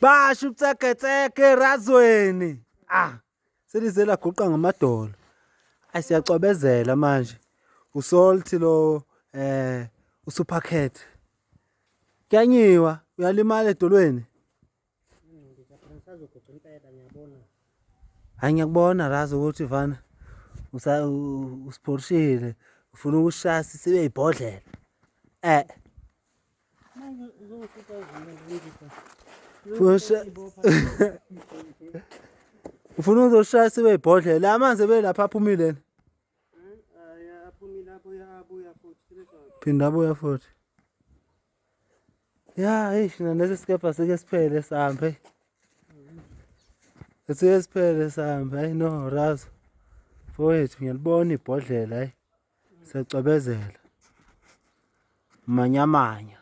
Basho ubutsegetsege erazweni. Ah, selize laguqa ngamadolo. Ayi siyacwebezela manje. Usalt lo eh usupercat. Kuyanyiwa, uyalimala edolweni. Hayi ngiyakubona Razo ukuthi vana usiphorishile ufuna ukushaya sibe ibhodlela. Eh. Ufuna uzoshaya sibe ibhodlela. La manzi ebelapha aphumile. Phinda abuya futhi. Ya, eish nalesi sikebha sike siphele sihambe. Sike siphele sihambe. Hayi no, Razo. Mfowethu ngiyalibona ibhodlela hayi. Siyacwebezela. Manyamanya.